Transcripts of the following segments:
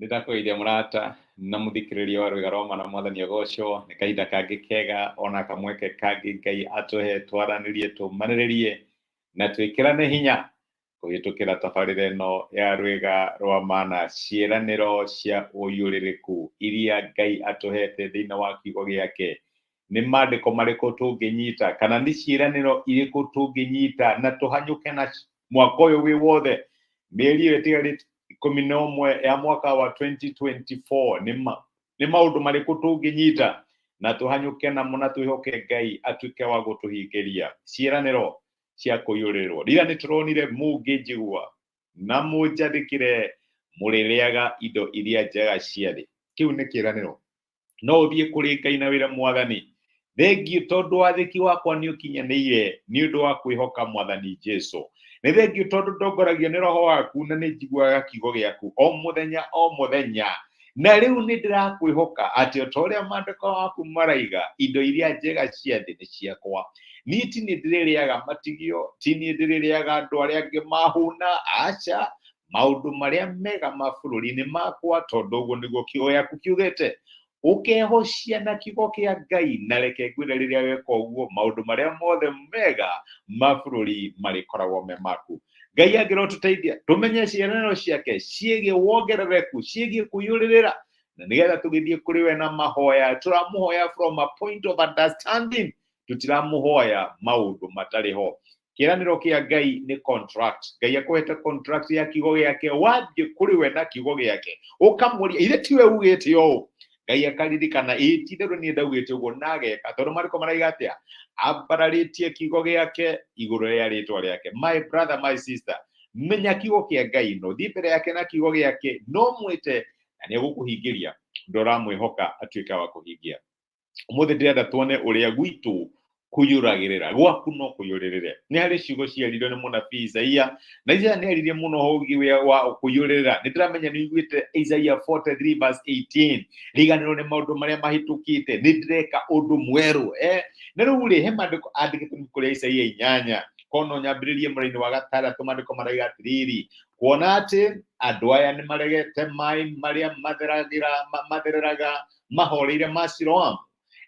Nĩ ndakũgeithia mũrata na mũthikĩrĩria wa Rwĩga rwa Mana, Mwathani agocwo. Nĩ kahinda kangĩ kega ona kamweke kangĩ Ngai atũhe twaranĩrie, tũmanĩrĩrie na twĩkĩrane hinya kũhĩtũkĩra tabarĩra ĩno ya Rwĩga rwa Mana, ciĩranĩro cia ũiyũrĩrĩku iria Ngai atũhete thĩinĩ wa kiugo gĩake. Nĩ maandĩko marĩkũ tũngĩnyita kana nĩ ciĩranĩro irĩkũ tũngĩnyita na tũhanyũke na mwaka ũyũ wĩ wothe, mĩeri ĩyo ĩtigarĩte 11 ya mwaka wa 2024? Nĩ maũndũ marĩkũ tũngĩnyita na tũhanyũke namo na twĩhoke Ngai atuĩke wa gũtũhingĩria ciĩranĩro cia kũiyũrĩrwo? Rira nĩ tũronire, mũngĩnjigua na mũnjathĩkĩre, mũrĩrĩaga indo iria njega cia thĩ. Kĩu nĩ kĩĩranĩro. No ũthiĩ kũrĩ Ngai na wĩre Mwathani, thengiũ tondũ wathĩki wakwa nĩ ũkinyanĩire nĩ ũndũ wa kwĩhoka Mwathani Jesu. Nĩ thengiũ tondũ ndongoragio nĩ Roho waku na nĩ njiguaga kiugo gĩaku o mũthenya o mũthenya. Na rĩu nĩ ndĩrakwĩhoka atĩ o ta ũrĩa maandĩko maku maraiga, indo iria njega cia thĩ nĩ ciakwa. Niĩ ti niĩ ndĩrĩrĩaga matigio, ti niĩ ndĩrĩrĩaga andũ arĩa angĩ mahũna, aca, maũndũ marĩa mega ma bũrũri nĩ makwa, tondũ ũguo nĩguo kiugo gĩaku kiugĩte. Ũkehocia na kiugo kĩa Ngai, na reke ngwĩre, rĩrĩa weka ũguo, maũndũ marĩa mothe mega ma bũrũri marĩkoragwo me maku. Ngai angĩrotũteithia tũmenye ciĩranĩro ciake ciĩgiĩ wongerereku, ciĩgiĩ kũiyũrĩrĩra, na nĩgetha tũgĩthiĩ kũrĩ we na mahoya, tũramũhoya from a point of understanding, tũtiramũhoya maũndũ matarĩ ho. Kĩranĩro kĩa Ngai nĩ contract. Ngai akũhete contract ya kiugo gĩake. Wathiĩ kũrĩ we na kiugo gĩake, ũkamũria, ithe tiwe ugĩte ũũ? Ngai akaririkana, ĩ ti itherũ niĩ ndaugĩte ũguo, na ageka, tondũ marĩko maraiga atĩa? Ambararĩtie kiugo gĩake igũrũ rĩa rĩtwa rĩake. My brother, my sister, menya kiugo kĩa Ngai, no thiĩ mbere yake na kiugo gĩake, no mwĩte na nĩ egũkũhingĩria ũndũ ũramwĩhoka atuĩke wa kũhingia. Ũmũthĩ ndĩrenda tuone ũrĩa gwitũ kũiyũragĩrĩra, gwaku no kũiyũrĩrĩre. Nĩ harĩ ciugo ciaririo nĩ mũnabii Isaia, na Isaia nĩ aririe mũno ũgiĩ wa kũiyũrĩrĩra. Nĩ ndĩramenya nĩ ũiguĩte Isaia 43 verse 18, riganĩrwo nĩ maũndũ marĩa mahĩtũkĩte, nĩ ndĩreka ũndũ mwerũ. Na rĩu rĩ, he maandĩko andĩkĩtwo nĩ kũrĩa Isaia 8, kono nyambĩrĩrie mũraini wa gatandatũ. Maandĩko maraiga atĩrĩrĩ, kuona atĩ andũ aya nĩ maregete maĩ marĩa mathereraga mahoreire ma Siloamu,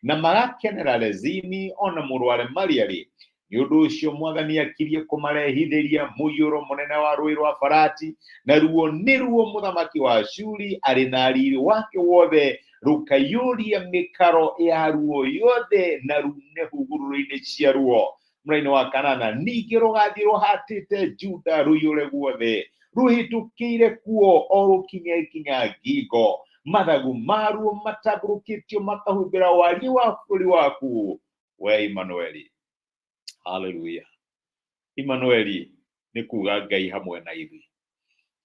na magakenera Rezini ona mũrũ wa Remalia-rĩ, nĩ ũndũ ũcio Mwathani akirie kũmarehithĩria mũiyũro mũnene wa rũũĩ rwa Farati, naruo nĩruo mũthamaki wa Ashuri arĩ na riri wake wothe, rũkaiyũria mĩkaro yaruo yothe na rune hũgũrũrũ-inĩ ciaruo. Mũraini wa kanana, ningĩ rũgathiĩ rũhatĩte Juda rũiyũre guothe, rũhĩtũkĩire kuo o rũkinye nginya ngingo, mathagu maruo matambũrũkĩtio makahumbĩra wariĩ wa bũrũri waku, we Imanueli. Haleluya! Imanueli nĩ kuga Ngai hamwe na ithuĩ.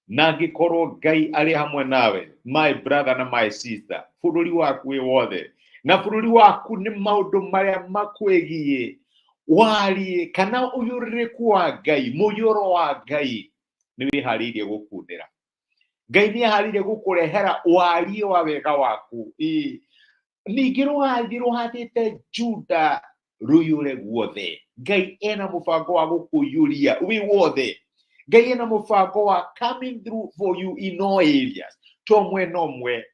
Na angĩkorwo Ngai arĩ hamwe nawe, my brother na my sister, bũrũri waku wĩ wothe, na bũrũri waku nĩ maũndũ marĩa makwĩgiĩ, wariĩ kana ũiyũrĩrĩku wa Ngai, mũiyũro wa Ngai nĩ wĩharĩirie gũkundĩra. Ngai nĩ aharĩirie gũkũrehera wariĩ wa wega waku. Ĩĩ. Ningĩ rũgathiĩ rũhatĩte Juda rũiyũre guothe. Ngai ena mũbango wa gũkũiyũria wĩ wothe. Ngai ena mũbango wa coming through for you in all areas, to mwena ũmwe,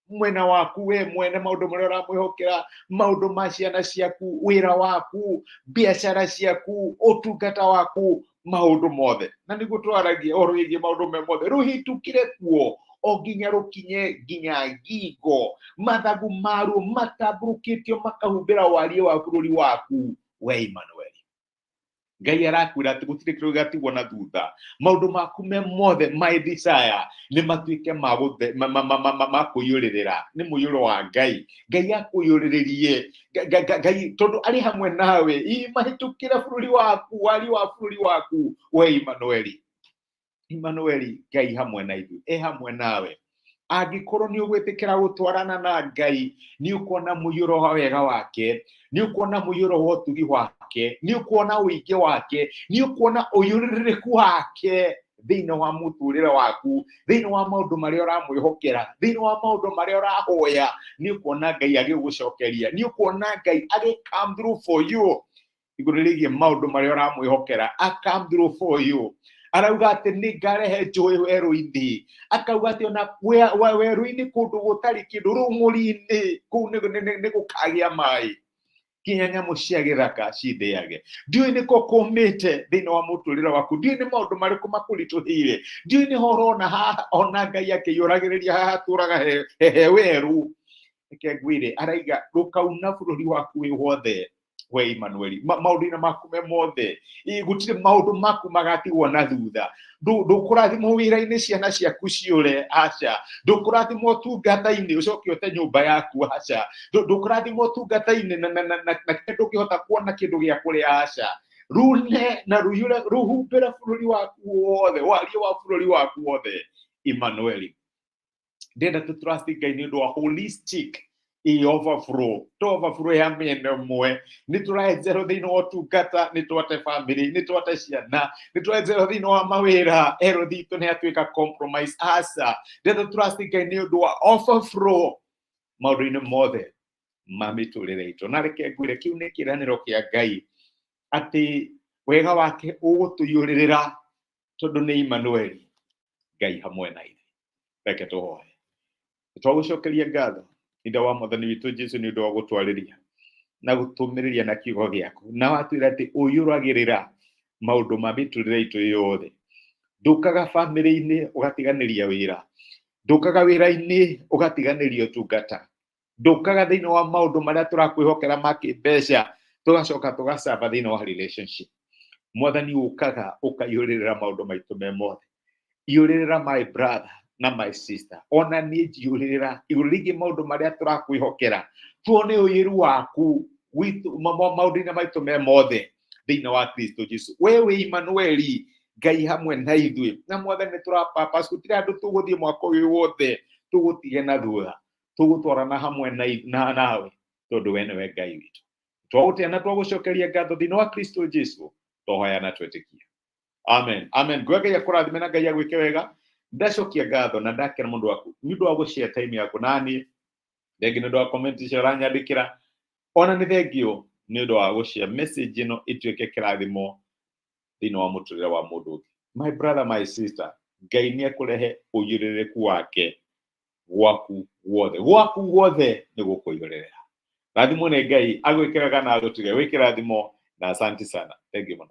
mwena waku we mwene, maũndũ marĩa ũramwĩhokera, maũndũ ma ciana ciaku, wĩra waku, biacara ciaku, ũtungata waku, maũndũ mothe. Na nĩguo twaragia ũhoro wĩgiĩ maũndũ me mothe, rũhĩtũkĩre kuo o nginya rũkinye nginya ngingo, mathagu maruo matambũrũkĩtio makahumbĩra wariĩ wa bũrũri waku, we Immanueli. Ngai arakwĩra atĩ gũtirĩ kĩndũ gĩgatigwo na thutha. Maũndũ maku me mothe, my desire, nĩ matuĩke ma kũiyũrĩrĩra nĩ mũiyũro wa Ngai. Ngai akũiyũrĩrĩrie. Ngai tondũ arĩ hamwe nawe, mahĩtũkĩre bũrũri waku, wariĩ wa bũrũri waku, we Immanueli. Immanueli, Ngai hamwe na ithuĩ, e hamwe nawe. Angĩkorwo nĩ ũgwĩtĩkĩra gũtwarana na Ngai, nĩ ũkuona mũiyũro wa wega wake, nĩ ũkuona mũiyũro wa ũtugi wake, nĩ ũkuona ũingĩ wake, nĩ ũkuona ũiyũrĩrĩku wake thĩinĩ wa mũtũrĩre waku, thĩinĩ wa maũndũ marĩa ũramwĩhokera, thĩinĩ wa maũndũ marĩa ũrahoya. Nĩ ũkuona Ngai agĩgũcokeria, nĩ ũkuona Ngai agĩ come through for you igũrũ rĩgiĩ maũndũ marĩa ũramwĩhokera, a come through for you. Arauga atĩ nĩ ngarehe njũĩ werũ-inĩ, akauga atĩ ona werũ-inĩ kũndũ gũtarĩ kĩndũ, rũng'ũri-inĩ kũu nĩ gũkagĩa maĩ, nginya nyamũ cia gĩthaka cindĩage. Ndiũĩ nĩkũ kũmĩte thĩinĩ wa mũtũrĩre waku, ndiũĩ nĩ maũndũ marĩkũ makũritũhĩire, ndiũĩ nĩ ho ũrona haha ona Ngai akĩiyũragĩrĩria haha hatũraga he werũ. Reke ngwĩre, araiga rũkauna bũrũri waku wĩ wothe, we Emmanuel, maũndũ-inĩ maku me mothe, gũtirĩ maũndũ maku magatigwo na thutha. Ndũkũrathimwo wĩra-inĩ ciana ciaku ciũre, aca. Ndũkũrathimwo ũtungata-inĩ ũcoke ũte nyũmba yaku, aca. Ndũkũrathimwo ũtungata-inĩ na ndũngĩhota kuona kĩndũ gĩa kũrĩa, aca. Rune na rũiyũre, rũhumbĩre bũrũri waku wothe, wariĩ wa bũrũri waku wothe, Emmanuel. Ndĩrenda tũ trust Ngai nĩ ũndũ wa holistic ĩ overflow, to overflow ya mĩena ĩmwe. Nĩ tũraenjerwo thĩinĩ wa ũtungata, nĩ twate family, nĩ twate ciana, nĩ tũraenjerwo thĩinĩ wa mawĩra, health itũ nĩ yatuĩka compromise, aca. Ndĩrenda tũ trust Ngai nĩ ũndũ wa overflow maũndũ-inĩ mothe ma mĩtũrĩre itũ. Na reke ngwĩre, kĩu nĩ kĩĩranĩro kĩa Ngai atĩ wega wake ũgũtũiyũrĩrĩra, tondũ nĩ Emmanuel, Ngai hamwe na ithuĩ. Reke tũhoe. Twagũcokeria ngatho Ithe wa Mwathani witũ Jesu nĩ ũndũ wa gũtwarĩria na gũtũmĩrĩria na kiugo gĩaku, na watwĩra atĩ ũiyũragĩrĩra maũndũ ma mĩtũrĩre itũ yothe. Ndũkaga bamĩrĩ-inĩ ũgatiganĩria wĩra, ndũkaga wĩra-inĩ ũgatiganĩria ũtungata, ndũkaga thĩinĩ wa maũndũ marĩa tũrakwĩhokera ma kĩmbeca tũgacoka tũgacaba thĩinĩ wa relationship. Mwathani, ũkaga ũkaiyũrĩrĩra maũndũ maitũ me mothe. Iyũrĩrĩra my brother na my sister, ona niĩ njiyũrĩrĩra igũrũ rĩgiĩ maũndũ marĩa tũrakwĩhokera, tuone ũiyũru waku witũ maũndũ-inĩ maitũ me mothe thĩinĩ wa Kristo Jesu. We wĩ Emmanueli, Ngai hamwe na ithuĩ. Na Mwathani, nĩ tũrapapas gũtirĩ andũ tũgũthiĩ mwaka ũyũ wothe tũgũtige na thutha, tũgũtwarana hamwe nawe, tondũ we nĩwe Ngai witũ. Twagũtĩa na twagũcokeria ngatho thĩinĩ wa Kristo Jesu, twahoya na twetĩkia, amen, amen. Ngwe Ngai akũrathime na Ngai agwĩke wega. Ndacokia ngatho na ndakena mũndũ waku nĩ ũndũ wa gũshare time yaku naniĩ, thengi nĩ ũndũ wa comment icio ũranyandĩkĩra, ona nĩ thengio nĩ ũndũ wa gũshare message ĩno ĩtuĩke kĩrathimo thĩinĩ wa mũtũrĩre wa mũndũ ũngĩ. My brother, my sister, Ngai nĩ ekũrehe ũiyũrĩrĩku wake gwaku guothe, gwaku guothe nĩ gũkũiyũrĩrĩra. Rathimwo nĩ Ngai, agwĩke wega na agũtuge. Wĩ kĩrathimo na asante sana, thank you mũno.